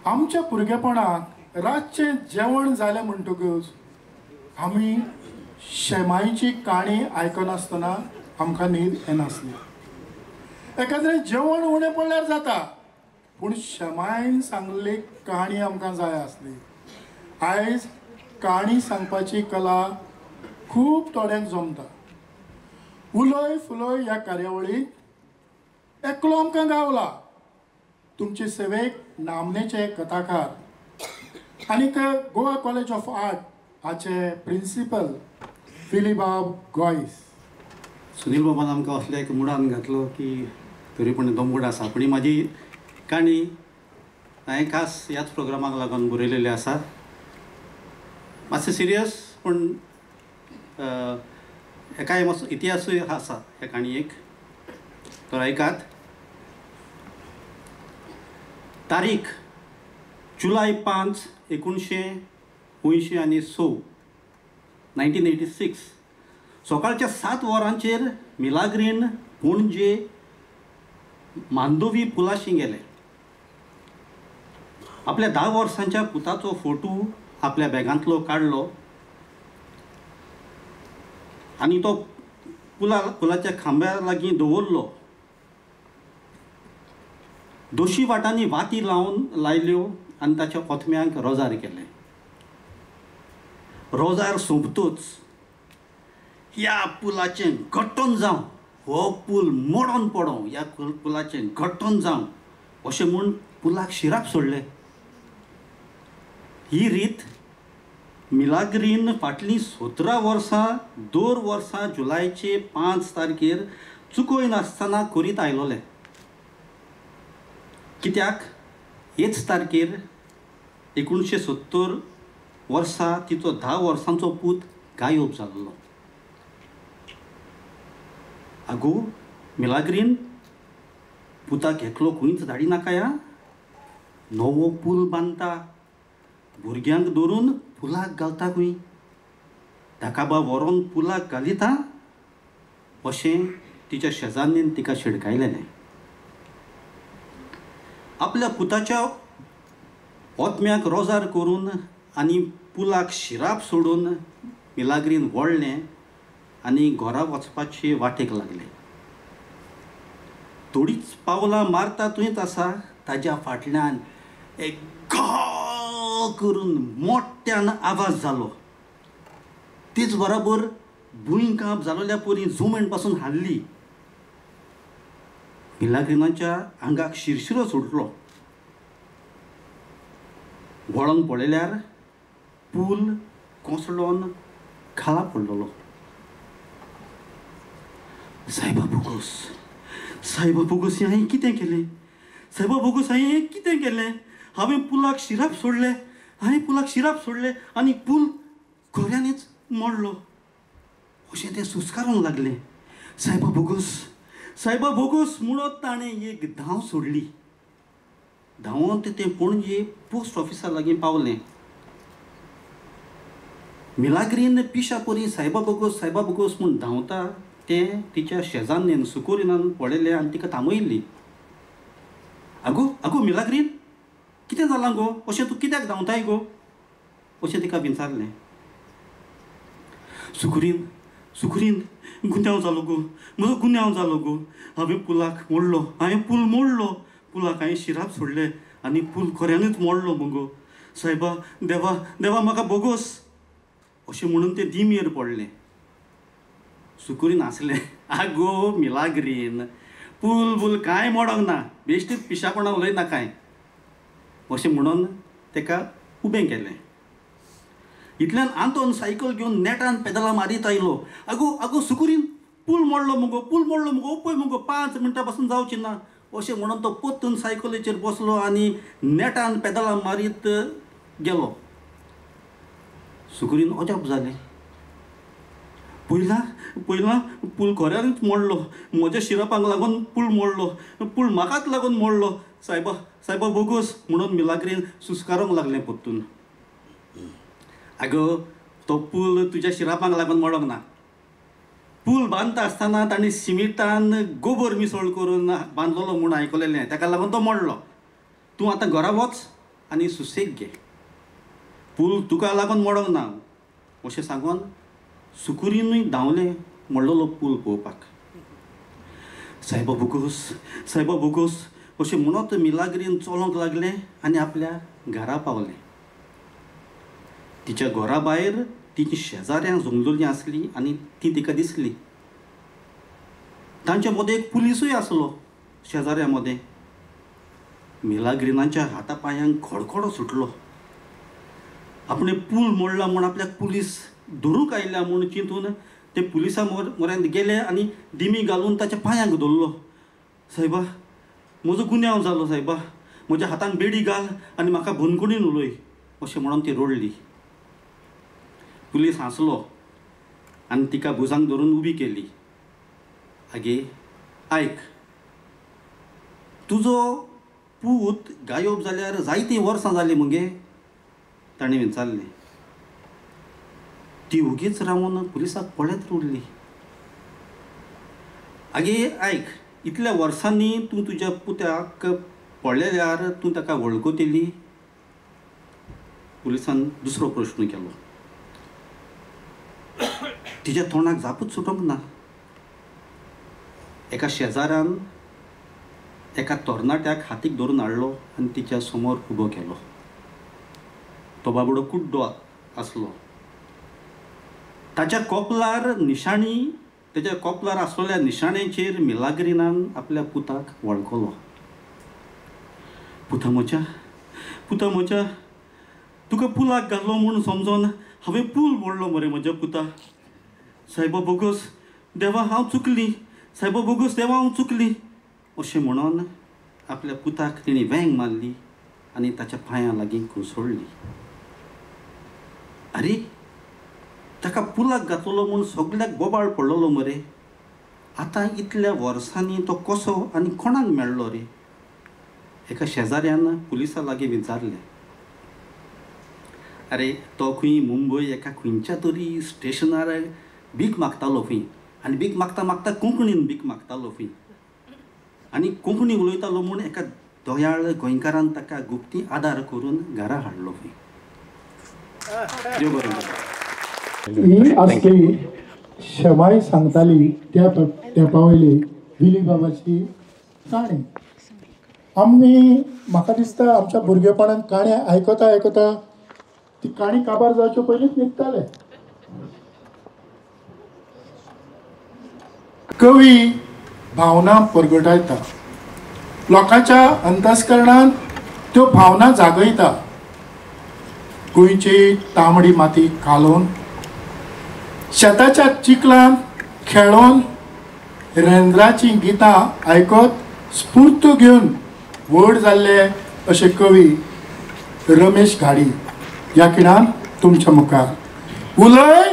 आमच्या भुरगेपणाक रातचें जेवण जालें म्हणटकच आमी शेमायची काणी आयकनासतना आमकां न्हीद येनासली. एकाद्रें जेवण उणें पडल्यार जाता, पूण शेमायन सांगली काणी आमकां जाय आसली. आयज काणी सांगपाची कला खूब थोड्यांक जमता. उलय फुलय ह्या कार्यावळीक एकलो आमकां गावला, तुमचे सेवेक नामनेचे कथाकार आनीक गोवा कॉलेज ऑफ आर्ट हाचे प्रिंसिपल फिलीबाब गोयस. सुनील बाबान आमकां असल्या एक मुडान घातलो की तरी पण दमगोड आसा, पूण ही म्हाजी काणी हांवें खास ह्याच प्रोग्रामाक लागून बरयलेली आसा. मातशें सिरियस पूण हेकाय मातसो इतिहासूय आसा ह्या काणयेक, तो आयकात. तारीख जुलय 5, 1986, 1986, सकाळच्या 7 वरांचेर मिलाग्रीन पणजे मांडोवी पुलाशी गेले. आपल्या 10 वर्सांच्या पुताचो फोटो आपल्या बॅगांतलो काडलो आनी तो पुलाच्या खांब्या लागीं दवरलो. दोशी वाटांनी वाती लावन लायल्यो आनी ताच्या ओथम्यांक रोजार केलें. रोजार सोंपतूच ह्या पुलाचें घट्टन जावं, हो पूल मोडोन पडों, ह्या पुलाचें घट्टन जावं अशें म्हूण पुलाक शिराप सोडले. ही रीत मिलाग्रीन फाटलीं 17 वर्सां दर वर्सा जुलायचे 5 तारखेर चुकयनासतना करीत आयलोले. कित्याक हेच तारखेर 1970 वर्सा तिचो 10 वर्सांचो पूत गायब जाल्लो. आगो मिलाग्रीन, पुताक एकलो खंयच धाडिनाकाया, नवो पूल बांदता, भुरग्यांक धरून पुलाक घालता खंय, ताका बा व्हरोन पुलाक घालिता अशें तिच्या शेजान्नीन तिका शिडकायलेलें. आपल्या पुताच्या ओतम्याक रोजार करून आनी पुलाक शिराप सोडून मिलाग्रीन वळ्ळें आनी घरा वचपाचे वाटेक लागलें. थोडीच पावलां मारता थंयच आसा ताज्या फाटल्यान एक घो करून मोठ्यान आवाज जालो. तेच बराबर भुंयकांप जालोल्या परी जुमेण पासून हाल्ली. मिलाग्रिनाच्या आंगाक शिरशिरो सुटलो. वळोन पळयल्यार पूल कोसळोन खाला पडलेलो. सायबा बोगोस, सायबा बोगोस, हांवें कितें केलें? सायबा बोगोस, हांवें कितें केलें? हांवें पुलाक शिराप सोडलें, हांवें पुलाक शिराप सोडलें आनी पूल खऱ्यांनीच मोडलो अशें तें सुस्कारूंक लागलें. सायबा बोगोस, सायबा बोगोस म्हणत ताणें एक धांव सोडली. धांवोन तें पणजे पोस्ट ऑफिसा लागीं पावलें. मिलाग्रीन पिशा परी सायबा बोगोस, सायबा बोगोस म्हूण धांवता तें तिच्या शेजान्नीन सुकोरिनान पळयलें आनी तिका थांबयल्ली. आगो आगो मिलाग्रीन, कितें जालां गो, अशें तूं कित्याक धांवताय गो अशें तिका विचारलें. सुकुरीन, सुकुरीन, गुन्यांव जालो गो, म्हजो गुन्यांव जालो गो, हांवें पुलाक मोडलो, हांवें पूल मोडलो, पुलाक हांवें शिराप सोडलें आनी पूल खऱ्यांनीच मोडलो मुगो. सायबा, देवा, देवा म्हाका बोगोस अशें म्हणून तें दिमयेर पडलें. सुकुरीन हांसलें. आगो मिलाग्रीन, पूल पूल कांय मोडोंक ना, बेश्टीच पिशापणां उलयना कांय अशें म्हणून ताका उबें केलें. इतल्यान आंतोन सायकल घेवन नेटान पेदलां मारीत आयलो. आगो आगो सुकुरीन, पूल मोडलो मुगो, पूल मोडलो मुगो, पळय मुगो 5 मिनटां पासून जावची ना अशें म्हणून तो परतून सायकलीचेर बसलो आनी नेटान पेदलां मारीत गेलो. सुकुरीन अजाप जालें. पयला पयला पूल खऱ्यांनीच मोडलो, म्हज्या शिरापांक लागून पूल मोडलो, पूल म्हाकाच लागून मोडलो, सायबा सायबा बोगोस म्हणून मिलाग्रीन सुस्कारूंक लागलें परतून. आगो तो पूल तुज्या शिरापांक लागून मोडोंक ना, पूल बांदता आसतना तांणी सिमिटान गोबर मिसळ करून बांदलेलो म्हूण आयकलेलें, ताका लागून तो मोडलो. तूं आतां घरा वच आनी सुसेग घे, पूल तुका लागून मोडोंक ना अशें सांगून सुकुरीनूय धांवलें मोडलेलो पूल पळोवपाक। सायबा बोगोस, सायबा बोगोस अशें म्हणत मिलाग्रीन चलोंक लागलें आनी आपल्या घरा पावलें। तिच्या घरा भायर तिची शेजाऱ्यां जमलेलीं आसलीं आनी ती तिका दिसली। तांच्या मदें एक पुलिसूय आसलो शेजाऱ्यां मदें। मिलाग्रिनाच्या हाता पांयांक खडखडो सुटलो। आपणें पूल मोडला म्हूण आपल्याक पुलीस धरूंक आयल्या म्हूण चिंतून ते पुलिसा म्हऱ्यांत गेले आनी दिमी घालून ताच्या पांयांक धरलो। सायबा म्हजो गुन्यांव जालो सायबा, म्हज्या हातान बेडी घाल आनी म्हाका बंदखणीन उलय अशें म्हणून ती रडली। पुलीस हांसलो आनी तिका भुजांक धरून उबी केली। आगे आयक, तुजो पूत गायब जाल्यार जायतीं वर्सां जालीं मुगे, ताणें विचारलें। ती ओगीच रावन पुलिसाक पळयत उरली। आगे आयक, इतल्या वर्सांनी तूं तुज्या पुताक पळयल्यार तूं ताका वळखतली? पुलिसान दुसरो प्रश्न केलो। तिच्या तोंडाक जापूच सुटूंक ना। एका शेजारान एका तरणाट्याक हातीक धरून हाडलो आनी तिच्या समोर उबो केलो। तो बाबडो कुड्डो आसलो। ताच्या कोपलार निशाणी, ताच्या कोपलार आसलेल्या निशाणेचेर मिलाग्रिनान आपल्या पुताक वळखलो। पुता म्हज्या, पुता म्हज्या, तुका पुलाक घालो म्हूण समजोन हांवें पूल मोडलो मरे म्हज्या पुता। सायबा बोगोस देवा हांव चुकली, सायबा बोगोस देवा हांव चुकली अशें म्हणून आपल्या पुताक तिणें वेंग मारली आनी ताच्या पांयां लागीं कोसळ्ळी। आरे ताका पुलाक घातलो म्हूण सगल्याक बोबाळ पडलेलो मरे, आतां इतल्या वर्सांनी तो कसो आनी कोणाक मेळ्ळो रे? एका शेजाऱ्यान पुलिसा लागीं विचारलें। आरे तो खंय मुंबय एका खंयच्या तरी स्टेशनार भीक मागतालो खंय, आनी भीक मागता मागता कोंकणीन भीक मागतालो खंय, आनी कोंकणी उलयतालो म्हूण एका दयाळ गोंयकारान ताका गुप्ती आदार करून घरा हाडलो खंय। देव बरें करूं। ही आसली शेमाय सांगताली त्या तेंपा वयली विली बाबाची काणी। आमी म्हाका दिसता आमच्या भुरगेपणान काणी आयकता आयकता ती काणी काबार जावचे पयलींच न्हिदताले। कवी भावना परगटायता, लोकांच्या अंतस्करणान त्यो भावना जागयता। गोंयची तांबडी माती कालोवन, शेताच्या चिखलान खेळोन, रेंद्राचीं गितां आयकत स्फूर्त घेवन व्हड जाल्ले अशे कवी रमेश घाडी ह्या खिणान तुमच्या मुखार। उलय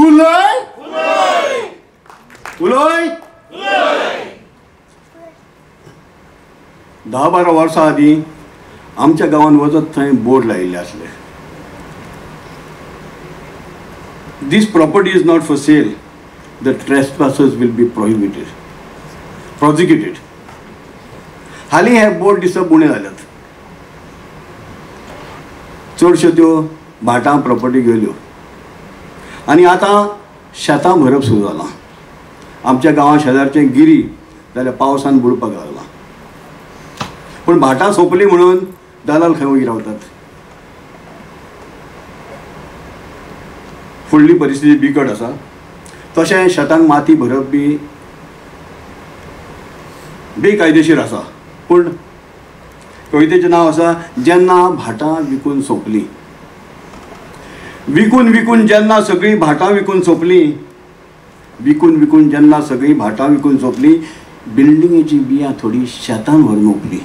उलय उलय। 10-12 वर्सां आदीं आमच्या गांवांत वचत थंय बोर्ड लायिल्ले आसले, This property is not for sale, the trespassers will be prohibited, prosecuted. हालीं हे बोर्ड दिसप उणें जाल्यात। चडश्यो त्यो भाटां प्रॉपर्टी गेल्यो आनी आतां शेतां भरप सुरू जालां। आमच्या गांवां शेजारचें गिरी जाल्यार पावसान बुडपाक लागलां, पूण भाटां सोंपलीं म्हणून दलाल खंय वगी रावतात। फुडली परिस्थिती बिकट आसा। तशें शेतान माती भरप बी बेकायदेशीर आसा, पूण कवितेचें नांव आसा जेन्ना भाटां विकून सोंपलीं। विकून विकून जेन्ना सगळीं भाटां विकून सोंपलीं, विकून विकून जेन्ना सगळीं भाटां विकून सोंपलीं, बिल्डिंगेचीं बियां थोडीं शेतान व्हरून ओंपलीं।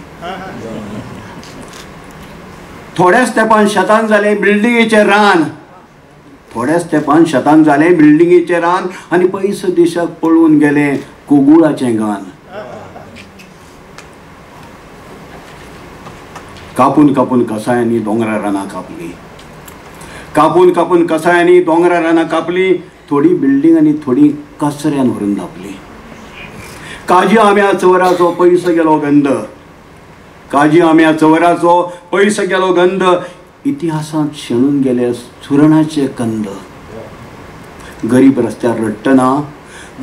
थोड्याच तेंपान शेतान जालें बिल्डिंगेचें रान, थोड्याच तेंपान शेतान जालें बिल्डिंगेचें रान आनी पयस देशाक पळून गेलें कोगुळाचें गान। कापून कापून कसायांनी दोंगरा रानां कापलीं, कापून कापून कसायांनी दोंगरा रानां कापलीं, थोडी बिल्डींग आनी थोडी कचऱ्यान व्हरून धांपली। काजी आंब्या चवराचो पयस गेलो गंध, काजी आम्या चवराचो पयस गेलो गंध, इतिहासांत शेणून गेले सुरणाचे कंद. गरीब रस्त्यार रडटना,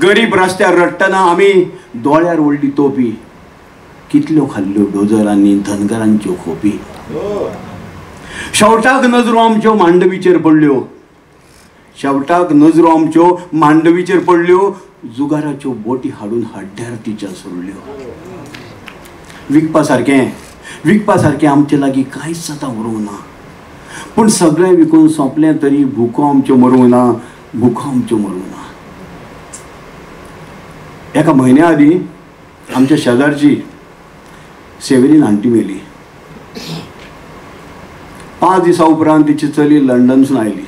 गरीब रस्त्यार रडटना आमी दोळ्यार ओडली तोपी, कितल्यो खाल्ल्यो डोजर आनी धनगरांच्यो खोपी. शेवटाक नजरो आमच्यो मांडवीचेर पडल्यो, शेवटाक नजरो आमच्यो मांडवीचेर पडल्यो, जुगाराच्यो बोटी हाडून हड्ड्यार तिच्या सोडल्यो. विकपा सारकें, विकपा सारकें आमचे लागीं कांयच आतां उरूंक ना, पूण सगळें विकून सोंपलें तरी भुको आमच्यो मरूंक ना, भुको आमच्यो मरूंक ना. एका म्हयन्या आदीं आमच्या शेजारची सेवेरीन आंटी मेली. 5 दिसां उपरांत तिची चली लंडनसून आयली.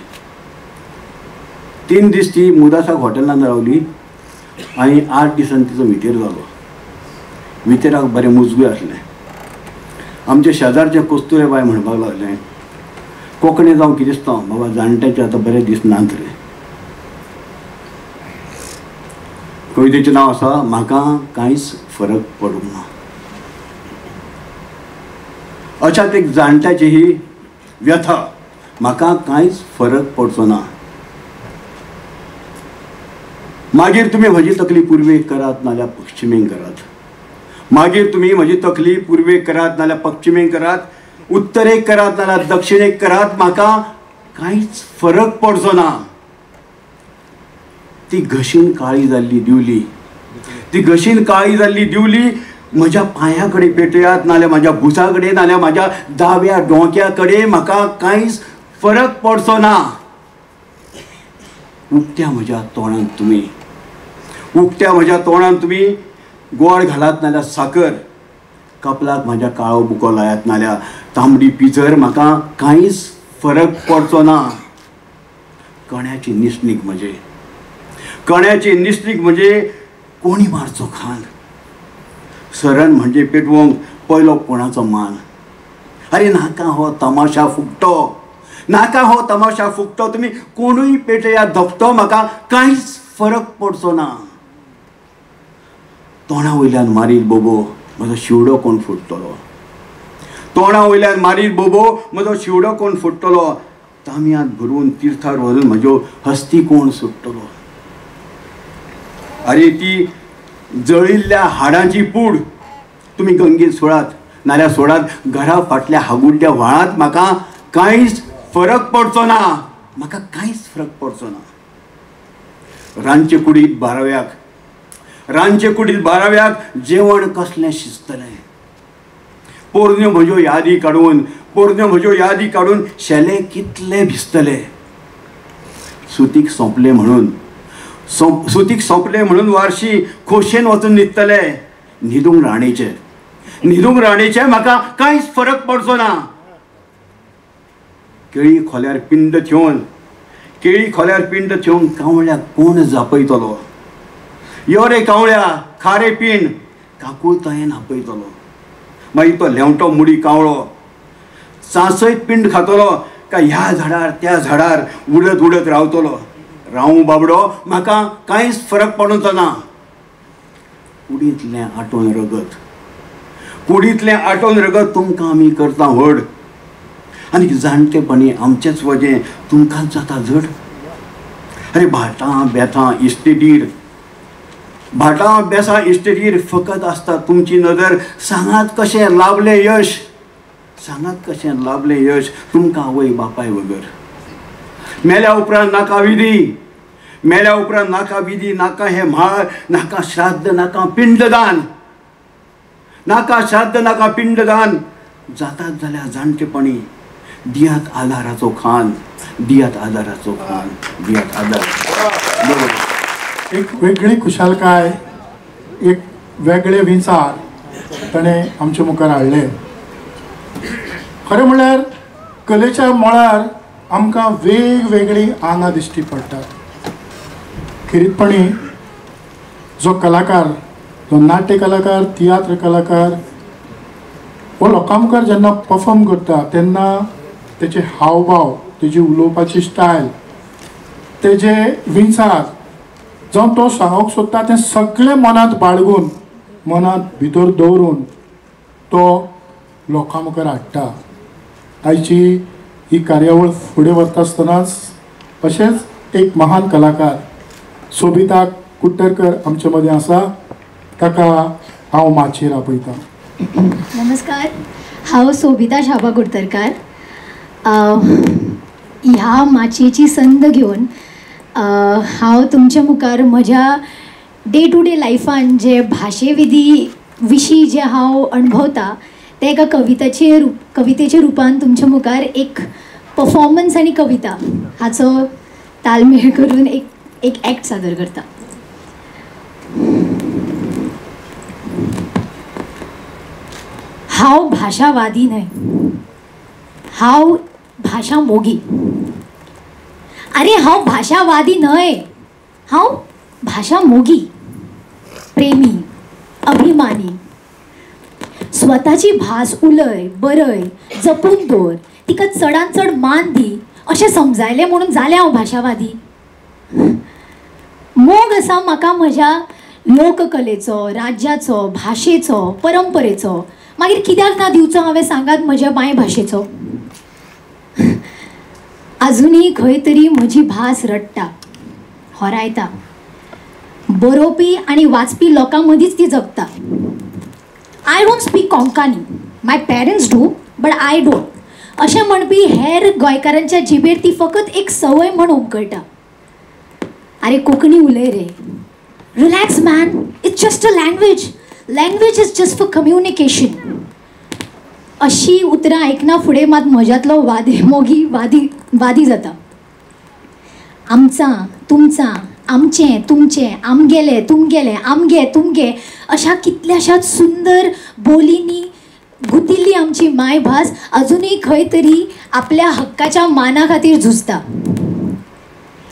3 दीस ती मुदासाक हॉटेलान रावली आनी 8 दिसांनी तिचो वितेर जालो. वितेराक बरें मुजगूय आसलें. आमचे शेजारचे कस्तुरे बाय म्हणपाक लागलें, कोंकणी जावं किरिस्तांव बाबा जाणट्याचे आतां बरे दीस नात रे. कवितेचें नांव आसा म्हाका कांयच फरक पडूंक ना. अशात एक जाणट्याची ही व्यथा, म्हाका कांयच फरक पडचो ना. मागीर तुमी म्हजी तकली पुर्वेक करात नाल्यार पश्चिमेक करात, मागीर तुमी म्हजी तकली पुर्वेक करात नाल्यार पश्चिमेक करात, उत्तरेक करात नाल्यार दक्षिणेक करात, म्हाका कांयच फरक पडचो ना. ती घशीन काळी जाल्ली दिवली, ती घशीन काळी जाल्ली दिवली म्हज्या पांया कडेन पेटयात नाल्यार म्हज्या भुजा कडेन नाल्यार म्हज्या दाव्या डोक्या कडेन, म्हाका कांयच फरक पडचो ना. उकत्या म्हज्या तोंडान तुमी, उकत्या म्हज्या तोंडान तुमी गोड घालात नाल्यार साकर, कपलाक म्हज्या काळो बुको लायात नाल्यार तांबडी पिजर, म्हाका कांयच फरक पडचो ना. कण्याची निसणीक म्हजे, कण्याची निसणीक म्हणजे कोणी मारचो खान, सरन म्हणजे पेटवंक पयलो कोणाचो मान. अरे नाका हो तमाशा फुकटो, नाका हो तमाशा फुकटो, तुमी कोणूय पेटया धपटो, म्हाका कांयच फरक पडचो ना. तोंडा वयल्यान मारीत बोबो म्हजो शिवडो कोण फुट्टलो, तोंडा वयल्यान मारीत बोबो म्हजो शिवडो कोण फुट्टलो, तांबयांत भरून तिर्थार व्हरून म्हज्यो हस्ती कोण सुट्टलो. अरे ती जळिल्ल्या हाडांची पूड तुमी गंगेत सोडात नाल्यार सोडात घरा फाटल्या हागुड्ड्या व्हाळांत, म्हाका कांयच फरक पडचो ना, म्हाका कांयच फरक पडचो ना. रांदचे कुडीत बाराव्याक, रांदचे कुडीत बाराव्याक जेवण कसलें शिजतलें, पोरण्यो म्हज्यो यादी काडून, पोरण्यो म्हज्यो यादी काडून शेले कितले भिजतले. सुतीक सोंपलें म्हणून, सुतीक सोंपलें म्हणून वारशी खोशेन वचून न्हिदतले. न्हिदूंक राणेचें, न्हिदूंक राणेचें, म्हाका कांयच फरक पडचो ना. केळी खोल्यार पिंड थेवन, केळी खोल्यार पिंड थेवन कावळ्याक कोण जापयतलो, यो रे कावळ्या खारे पिंड, काकुळतायेन आपयतलो. मागीर तो ल्हेंवटो मुडी कावळो सांसयत पिंड खातलो काय ह्या झाडार त्या झाडार उडत उडत रावतलो. रावूं बाबडो, म्हाका कांयच फरक पडचो ना. कुडींतलें आटोवन रगत, कुडींतलें आटोवन रगत तुमकां आमी करता व्हड, आनी जाणटेपणी आमचेंच वजें तुमकांच जाता जड. अरे भाटां बेतां इस्टेटीर, भाटां बेसां इस्टेटीर फकत आसता तुमची नदर. सांगात कशें लाभलें यश, सांगात कशें लाभलें यश तुमकां आवय बापाय वगर. मेल्या उपरांत नाका विधी, मेल्या उपरांत नाका विधी, नाका हे म्हाळ, नाका श्राद्ध, नाका पिंडदान, नाका श्राद्ध, नाका पिंडदान. जातात जाल्यार जाणटेपणी दियात आधाराचो खान, दियात आधाराचो खान, दियात आधार. एक वेगळी खुशालकाय, एक वेगळे विचार ताणें आमच्या मुखार हाडले. खरें म्हणल्यार कलेच्या मळार आमकां वेगवेगळीं आंगां दिश्टी पडटात. खेरीतपणी जो कलाकार, जो नाट्य कलाकार, तियात्र कलाकार हो लोकां मुखार जेन्ना परफॉर्म करता तेन्ना तेचे हावभाव, तेजी उलोवपाची स्टायल, तेजे विचार जावं तो सांगूंक सोदता तें सगळें मनांत बाळगून, मनांत भितर दवरून तो लोकां मुखार हाडटा. आयची ही कार्यावळ फुडें व्हरता आसतनाच अशेंच एक महान कलाकार सोबिता कुट्टरकर आमचे मदें आसा, ताका हांव माचयेर आपयतां. नमस्कार, हांव सोबिता शाबा कुडतरकार. ह्या माचयेची संद घेवन हांव तुमच्या मुखार म्हज्या डे टू डे लायफान जे भाशे विधी विशीं जे हांव अणभवता तें एका कवितेच्या रुपान तुमच्या मुखार एक परफॉर्मन्स आनी कविता हाचो तालमेळ करून एक एक्ट सादर करता. हांव भाशावादी न्हय, हांव भाशा मोगी. अरे हांव भाशावादी न्हय, हांव भाशा मोगी, प्रेमी, अभिमानी. स्वताची भास उलय, बरय, जपून दवर, तिका चडान चड मान दी अशें समजायलें म्हणून जालें हांव भाशावादी. मोग आसा म्हाका म्हज्या लोककलेचो, राज्याचो, भाशेचो, परंपरेचो. मागीर कित्याक ना दिवचो हांवें सांगात म्हज्या मायभाशेचो? आजुनूय खंय तरी म्हजी भास रडटा, होरायता. बरोवपी आनी वाचपी लोकां मदींच ती जगता. I don't speak Konkani, my parents do but I don't, अशें म्हणपी हेर गोंयकारांच्या जिबेर ती फकत एक संवय म्हूण उमकळटा. अरे कोंकणी उलय रे, relax man, it's just a language, language is just for communication. अशी उतरां आयकना फुडें मात म्हज्यांतलो वादी मोगी वादी जाता. आमचा, तुमचा, आमचें, तुमचें, आमगेलें, तुमगेलें, आमगे, तुमगे अशा कितल्याशाच सुंदर बोलींनी गुंतिल्ली आमची मायभास अजुनूय खंय तरी आपल्या हक्काच्या माना खातीर झुजता.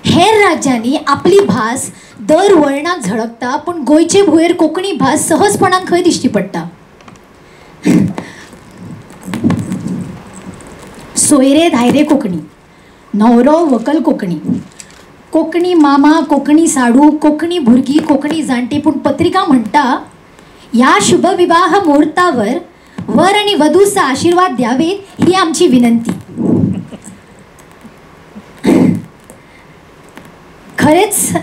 हेर राज्यांनी आपली भास दर वळणाक झळकता, पूण गोंयचे भुंयेर कोंकणी भास सहजपणान खंय दिश्टी पडटा? सोयरे धायरे कोंकणी, न्हवरो व्हंकल कोंकणी, कोंकणी मामा, कोंकणी साडू, कोंकणी भुरगीं, कोंकणी जाणटी. पूण पत्रिका म्हणटा, ह्या शुभविवाह मुहूर्तावर वर आणि वधूचा आशीर्वाद द्यावेत ही आमची विनंती. खरेंच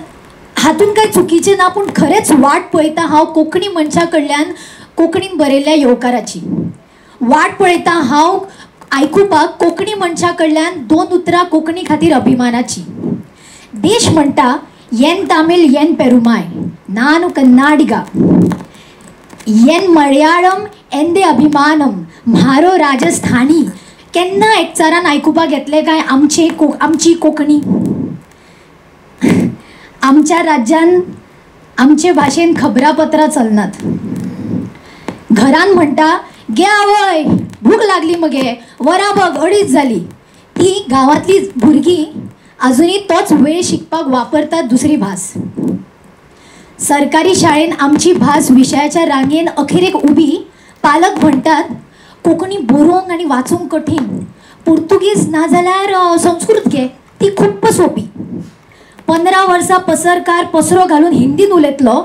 हातून काय चुकीचें ना, पूण खरेंच वाट पळयता हांव कोंकणी मनशा कडल्यान कोंकणीन बरयल्ल्या येवकाराची. वाट पळयता हांव आयकुपाक कोंकणी मनशा कडल्यान दोन उतरां कोंकणी खातीर अभिमानाची. देश म्हणटा येन तामील येन पेरुमाय नानू कन्नाडिगा, येन मळयाळम एंदे अभिमानम म्हारो राजस्थानी. केन्ना एकचारान आयकुपाक येतलें काय आमचे आमची कोंकणी? आमच्या राज्यान आमचे भाशेन खबरापत्रां चलनात. घरान म्हणटा गे आवय भूक लागली मगे, वरां बघ अडीच जाली. ती गांवांतली भुरगीं अजुनूय तोच वेळ शिकपाक वापरतात दुसरी भास. सरकारी शाळेन आमची भास विशयाच्या रांगेन अखेरेक उबी. पालक म्हणटात कोंकणी बरोवंक आनी वाचूंक कठीण, पुर्तुगीज नाजाल्यार संस्कृत घे, ती खूब्ब सोंपी. 15 वर्सां पसरकार पसरो घालून हिंदीन उलयतलो,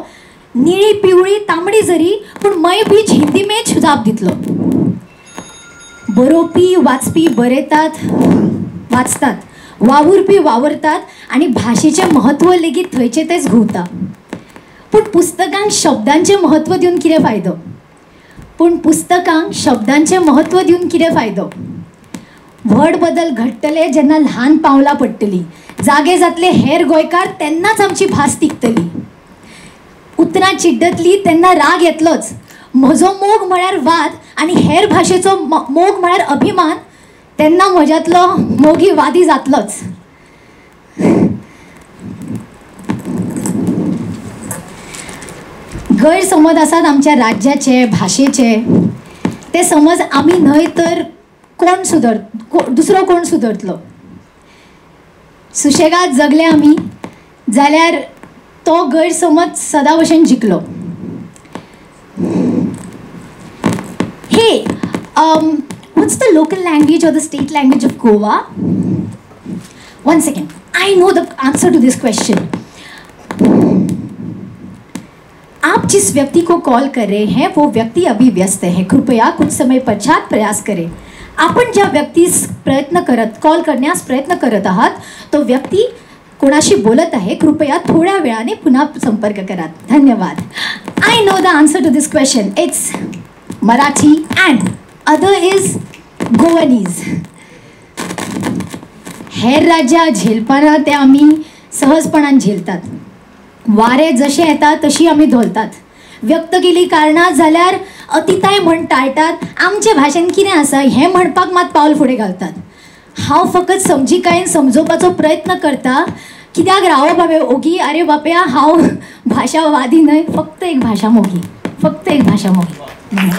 निळी पिवळी तांबडी जरी पूण मय बीच हिंदी मेच जाप दितलो. बरोवपी वाचपी बरयतात, वाचतात, वावुरपी वावरतात आनी भाशेचें म्हत्व लेगीत थंयचें तेंच घुंवता. पूण पुस्तकांक शब्दांचें म्हत्व दिवन कितें फायदो? पूण पुस्तकांक शब्दांचें म्हत्व दिवन कितें फायदो? व्हड बदल घडटले जेन्ना ल्हान पावलां पडटलीं, जागे जातले हेर गोंयकार, तेन्नाच आमची भास तिगतली. उतरां चिड्डतलीं तेन्ना राग येतलोच. म्हजो मोग म्हळ्यार वाद आनी हेर भाशेचो मोग म्हळ्यार अभिमान, तेन्ना म्हज्यांतलो मोगी वादी जातलोच. गैरसमज आसात आमच्या राज्याचे, भाशेचे, ते समज आमी न्हय तर कोण सुदर दुसरो कोण सुदरतलो? सुशेगाद जगले आमी जाल्यार तो गैरसमज सदां भशेन जिखलो. Hey, what's the local language or the state language of Goa? 1 second, I know the answer to this question. आप जिस व्यक्ति को कॉल कर रहे हैं वो व्यक्ति अभी व्यस्त है, कृपया कुछ समय पश्चात प्रयास करें। आपण ज्या व्यक्तीस प्रयत्न करत कॉल करण्यास प्रयत्न करत आहात तो व्यक्ती कोणाशी बोलत आहे, कृपया थोड्या वेळाने पुन्हा संपर्क करा। धन्यवाद। I know the answer to this question. It's Marathi and other is Goanese. हेर राज्यां झेलपाना ते आमी सहजपणान झेलतात, वारे जशे येता तशी आमी धोलतात, व्यक्त केली कारणां जाल्यार अतिताय म्हण टाळटात, आमचे भाशेन कितें आसा हें म्हणपाक मात पावल फुडें घालतात। हांव फकत समजिकायेन समजोवपाचो प्रयत्न करता, कित्याक रावप हांवें ओगी? अरे बापया, हांव भाशावादी न्हय, फक्त एक भाशा मोगी, फक्त एक भाशा मोगी।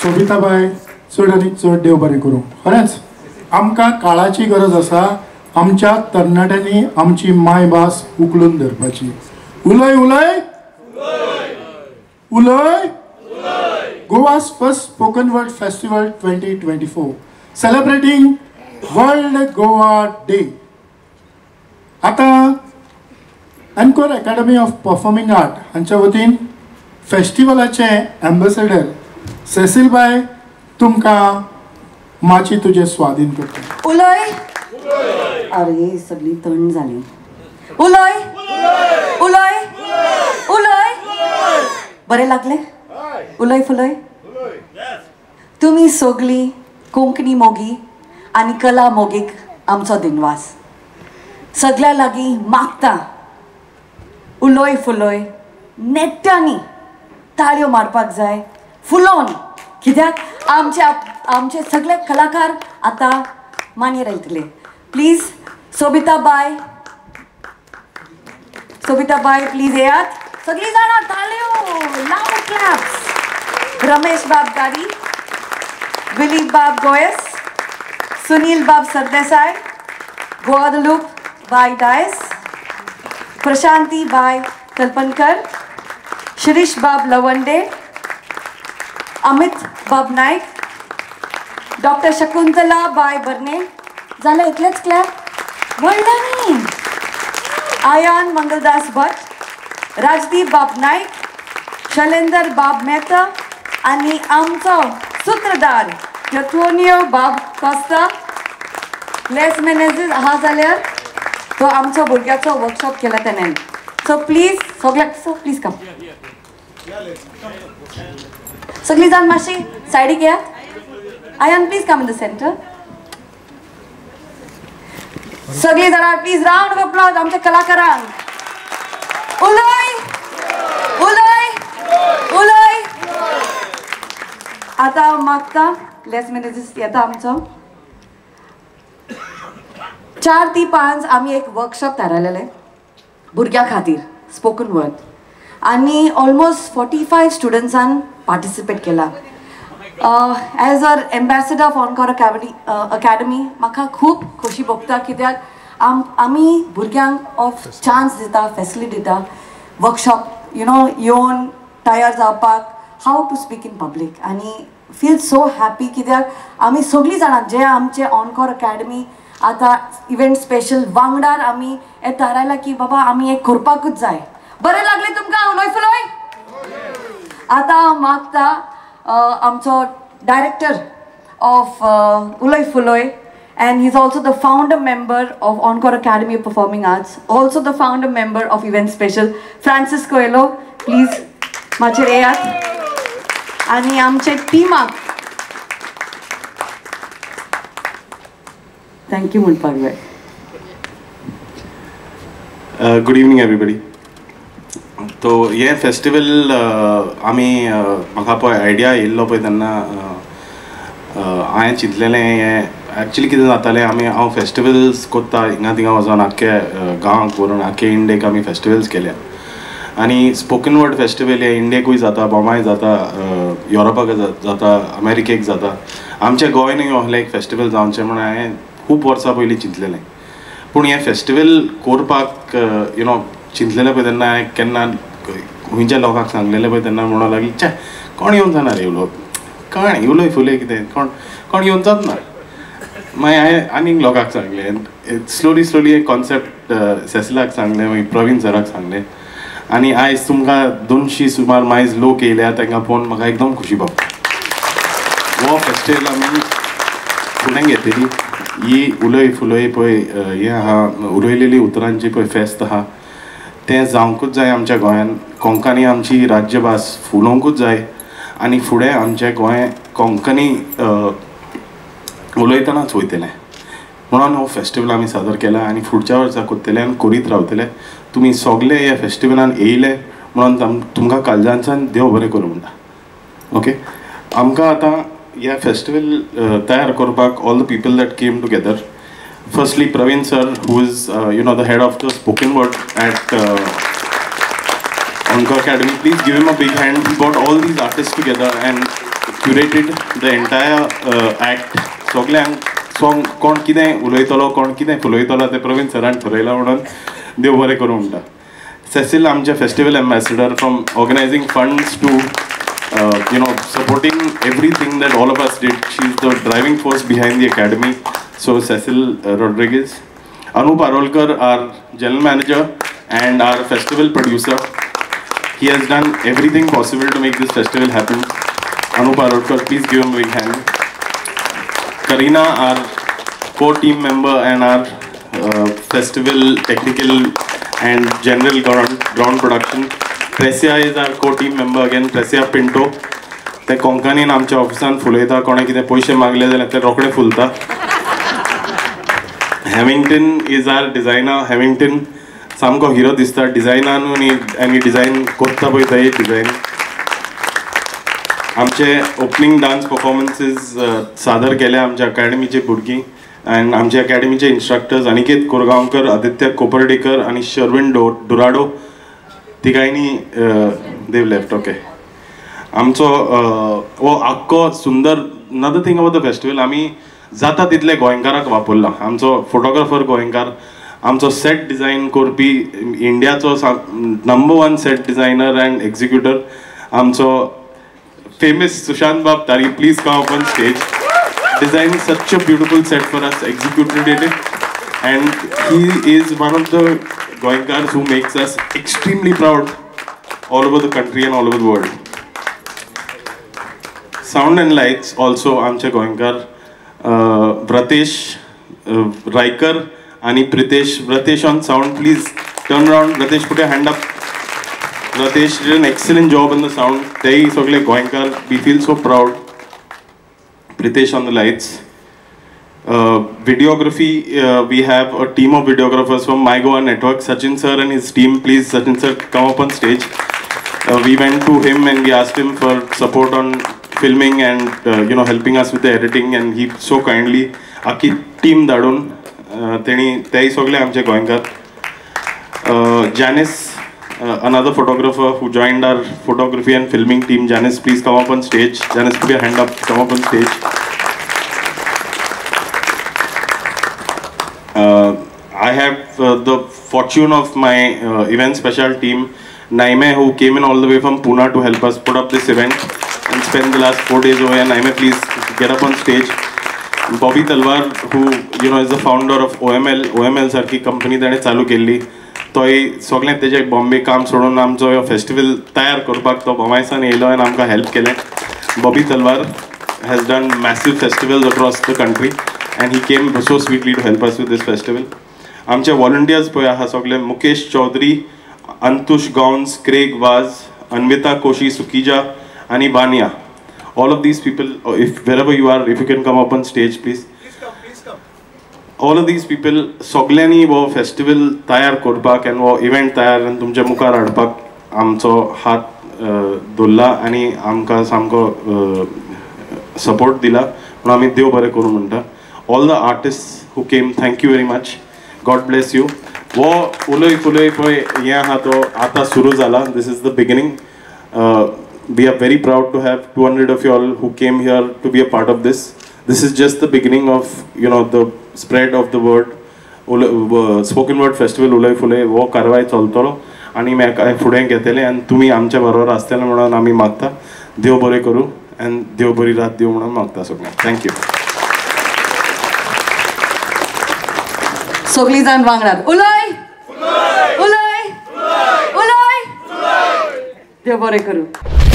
सोबिताबाय, चड आनी चड देव बरें करूं। खरेंच आमकां काळाची गरज आसा, आमच्या तरणाट्यांनी आमची मायभास उखलून धरपाची। उलय उलय उलय। Goa's first spoken word festival 2024 celebrating world Goa day. आतां Encore academy of performing art हांच्या वतीन फेस्टिवलाचे एम्बेसेडर सेसिल बाय तुमकां माची तुजे स्वाधीन करता। उलय। अरे सगळी तण झाली। उलय उलय उलय। बरे लागले उलय फुलय। तुमी सगळी कोंकणी मोगी आनी कला मोगीक आमचो दिनवास। सगळ्या लागीं मागता उलय फुलय नेट्यांनी ताळयो मारपाक जाय फुलोवन, कित्याक आमचे आमचे सगळे कलाकार आतां मानयेर येतले। प्लीज सोबिता बाय, सोबिता बाय प्लीज येयात। सगळीं जाणां ताळयो, लावड क्लॅप्स। रमेश बाब गाडी, विलीप बाब गोयस, सुनील बाब सरदेसाय, ग्वादलूप बाय डायस, प्रशांती बाय कल्पनकर, शिरीष बाब लवंडे, अमित बाब नायक, डॉक्टर शकुंतला बाय बर्ने। जालें इतलेंच क्लॅप? व्हडलं न्ही। आयान मंगलदास भट, राजदीप बाब नायक, शैलेंदर बाब मेहता आनी आमचो सूत्रधार जथोनियो बाब कोस्ता। लेस मेनेजीस आहा जाल्यार तो आमचो भुरग्याचो वर्कशॉप केला तेणें। सो प्लीज सगळ्याक, सो प्लीज कम। सगळीं जाण मातशी सायडीक येयात। Ayan please come in the centre. सगळीं जाणां प्लीज रावंड ऑफ अप्लॉज आमच्या कलाकारांक। उलय उलय उलय। आतां मागता लेस मेनेजीस येता आमचो। 4 ते 5 आमी एक वर्कशॉप थारायलेले भुरग्यां खातीर स्पोकन वर्ड, आनी ऑलमोस्ट 45 स्टुडंट्सान पार्टिसिपेट केला। As a ambassador of Encore academy म्हाका खूब खोशी भोगता, कित्याक आमी भुरग्यांक ऑफ चान्स दिता, फेसिलिटी दिता वर्कशॉप you know येवन तयार जावपाक, how to speak in public. आनी फील सो हॅपी कित्याक आमी सगळीं जाणां जे आमचे ऑनकॉर अकॅडमी आतां इव्हेंट स्पेशल वांगडार आमी हें थारायलां की बाबा आमी हें करपाकूच जाय। बरें लागलें तुमकां उलय फुलय? आतां मागता आमचो director of Ulay Fulay, and he is also the founder member of Encore academy of performing arts, also the founder member of event special, Francis Coelho. Please माचयेर येयात आनी आमचे टिमाक thank you म्हणपाक जाय। Good evening everybody. तो हे festival आमी म्हाका पळय आयडिया येयल्लो पळय तेन्ना हांवें चिंतलेलें हें एक्चुली कितें जातालें, आमी हांव फेस्टिवल्स कोत्ता हिंगा थिंगा वचोन आख्खे गांवाक व्हरून आख्खे इंडियेक आमी फेस्टिवल्स केल्या, आनी स्पोकन वर्ड फेस्टिवल हे इंडियेकूय जाता, बॉम्बाय जाता, युरोपाक जाता, अमेरिकेक जाता. आमच्या गोंयानूय असलें एक फेस्टिवल जावचें म्हूण हांवें खूब वर्सां पयलीं चिंतलेलें. पूण हें फेस्टिवल करपाक you know चिंतलेलें पळय तेन्ना हांवें केन्ना खंयच्या लोकांक सांगलेलें पळय तेन्ना म्हणूंक लागली, चे कोण येवन जाणार रे उलोवप, कोण उलय फुलय कितें, कोण कोण येवन जात ना. मागीर हांवें आनीक लोकांक सांगलें, स्लोली स्लोली एक कॉन्सेप्ट सेसिलाक सांगलें, मागीर प्रवीण सराक सांगलें, आनी आयज तुमकां 200 सुमार मायज लोक येयल्या तांकां पळोवन म्हाका एकदम खुशी पावता. हो फेस्टिवल आमी फुडें घेतली. ही उलय फुलय पळय हें आहा, उलयलेली उतरांची पळय फेस्त आहा, तें जावंकूच जाय आमच्या गोंयान. कोंकणी आमची राज्यभास फुलोवंकूच जाय आनी फुडें आमचें गोंय कोंकणी उलयतनाच वयतलें म्हणून हो फेस्टिवल आमी सादर केला आनी फुडच्या वर्सा करतले आनी करीत रावतले. तुमी सगळे ह्या फेस्टिवलान येयले म्हणून तुमकां काळजांतल्यान देव बरें करूं म्हणटा. ओके, आमकां आतां ह्या फेस्टिवल तयार करपाक all the people that came together. Firstly Praveen sir, who is you know the head of the spoken word at Onkar Academy. Please give him a big hand. He brought all these artists together and curated the entire act. सगल्यांक song कोण कितें उलयतलो, कोण कितें फुलयतलो तें प्रवीण सरान ठरयलां म्हणून देव बरें करूं म्हणटा. सेसिल आमचे festival ambassador, from organising funds to you know supporting everything that all of us did. She is the driving force behind the academy. So Cecil Rodrigues. Anup Arolkar, our general manager and our festival producer. He has done everything possible to make this festival happen. Anup Arolkar, please give him a big hand. Karina, our core team member and our festival technical and general ground production. Presia is our core team member again, Presia Pinto. ते कोंकणीन आमच्या ऑफिसान फुलयता, कोणें कितें पयशे मागले जाल्यार ते रोखडे फुलता. Hamilton is our designer. Hamilton सामको हिरो दिसता डिझायनान आनी डिझायन करता पळय थंय डिझायन. आमचे ओपनिंग डान्स परफॉर्मन्सीज सादर केले आमच्या अकॅडमीचे भुरगीं आनी आमच्या अकॅडमीचे इन्स्ट्रक्टर्स अनिकेत कोरगांवकर, आदित्य कोपर्डेकर आनी शर्विन डोराडो. तिगांयनी देव लेफ्ट. ओके, आमचो हो आख्खो सुंदर. Another thing about the festival, आमी जाता तितले गोंयकाराक वापरला. आमचो फोटोग्राफर गोंयकार, आमचो सेट डिझायन करपी इंडियाचो number 1 set designer and executor आमचो famous Sushant Bab Tari. Please come up on stage. Design such a beautiful set for us, executed it, and he is one of the Goenkars who makes us extremely proud all over the country and all over the world. Sound and lights also आमचे गोंयकार व्रतेश रायकर आणि Pritesh. Vratesh on sound, please turn round. Vratesh, put your hand up. Vratesh did an excellent job in the sound. तेही सगळे गोंयकार, we feel so proud. Pritesh on the lights. Videography, we have a team of videographers from My Goa Network. Sachin sir and his team, please Sachin sir come up on stage. We went to him and we asked him for support on filming and you know helping us with the editing, and he so kindly आखी team धाडून तेणी तेय सगळे आमचे गोंयकार. Janice, another photographer who joined our photography and filming team. Janice, please come up on stage. Janice, put your hand up, come up on stage. I have the fortune of my event special team, Naime, who came in all the way from Pune to help us put up this event and spend the last 4 days over here. Naime, please get up on stage. Bobby Talwar, who you know is the founder of OML, OML सारखी company ताणें चालू केल्ली, तोय सगळें तेजें बॉम्बे काम सोडून आमचो हो फेस्टिवल तयार करपाक तो बॉम्बायसान येयलो आनी आमकां हेल्प केलें. Bobby Talwar has done massive festivals across the country and he came so sweetly to help us with this festival. आमचे वॉलंटियर्स पळय आहा सगळे, मुकेश चौधरी, अंतुश गांवस, क्रेग वाज, अन्विता कोशी सुकीजा आनी बानिया. All of these people, if wherever you are, if you can come up on stage, please. Please come, please come. All of these people, सगळ्यांनी हो festival तयार करपाक आनी हो इव्हेंट तयार आनी तुमच्या मुखार हाडपाक आमचो हात धरला आनी आमकां सामको सपोर्ट दिला म्हणून आमी देव बरें करूं म्हणटा. All the artists who came, thank you very much. God bless you. हो उलय फुलय पळय हें आहा तो आतां सुरू जाला. This is the beginning. We are very proud to have 200 of you all who came here to be a part of this. This is just the beginning of, you know, the spread of the word. Spoken word festival Ulay Fulay हो कारवाय चलतलो आनी फुडें घेतले आनी तुमी आमच्या बरोबर आसतले म्हणून आमी मागता. देव बरें करूं आनी देव बरी रात दिवं म्हणून मागता सगळ्यांक. Thank you. सगळीं जाण वांगडात उलय उलय उलय उलय. देव बरें करूं.